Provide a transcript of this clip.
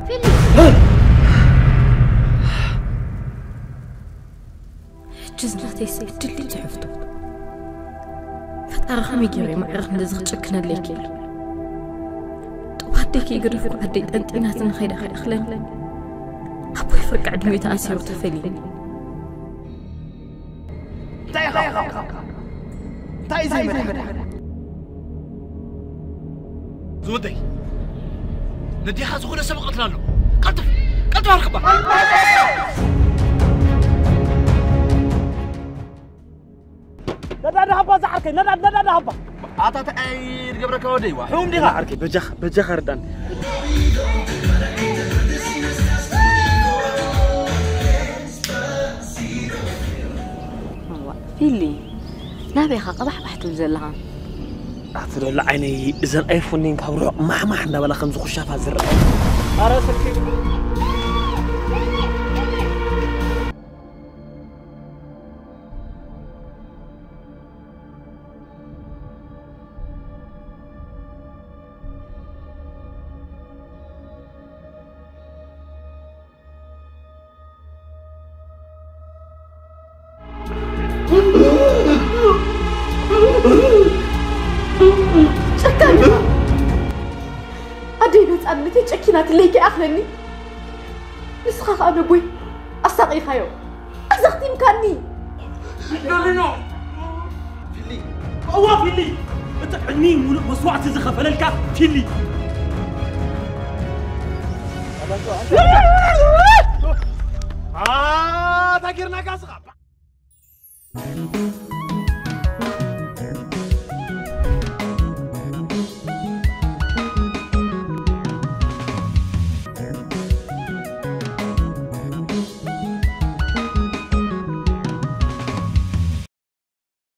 ሕጂ ዝናተይ ስብ ድልድል ትሕፍቶ። ፈጣሪ ከመይ ገይረ ማዕረ ክንደዚ ክጨክነለይ ክኢሉ? ጥዋት ደይ ከይገደፍኩ ዓደይ ጠንጢናትኒ ከይዳ ከይኣኽለኒ ኣቦይ ፍርቂ ዕድሚኡ ተኣሲሩ ተፈልዩኒ። እንታይ ኢኻ እንታይ እዩ ዘይመድሓን? ዝወደይ ነዲኻ ዝኾነ ሰብ ቀትላ ኣሎ። ቀልጥፍ ቀልጥፍ ኣርክባ። ነዳዲ ሃባ ዝዓርከይ ነዳድ ነዳዲ ሃባ። ኣታ ተኣይ ድገብረካ ወደይ ዋ። ሕሙም ዲኻ? ዓርከይ በጃኻ በጃኻ ርዳን። ፊሊ ናበይ ኢኻ ቀባሕባሕ ትብል ዘለኻ? ኣቲ ዶላ ዓይነይ እዘን ኣይፎን ካብ ርሑቕ ማሕማሕ እንዳበላ ከም ዝኹሻፋ ዝረኣ። ኣረ ስልኪ ጨካን ኢኻ። ኣደይ ነፃነተይ ጨኪናትለይ ከይኣኽለኒ ንስኻ ኸኣ ነቦይ ኣሳቒኻዮ ኣዘኽቲምካኒ። ፊሊ እዋ ፊሊ እቲ ዕድሚ ሙሉእ መስዋዕቲ ዝኸፈለልካ ፊሊ ኣታ ጌርናካ ስኻ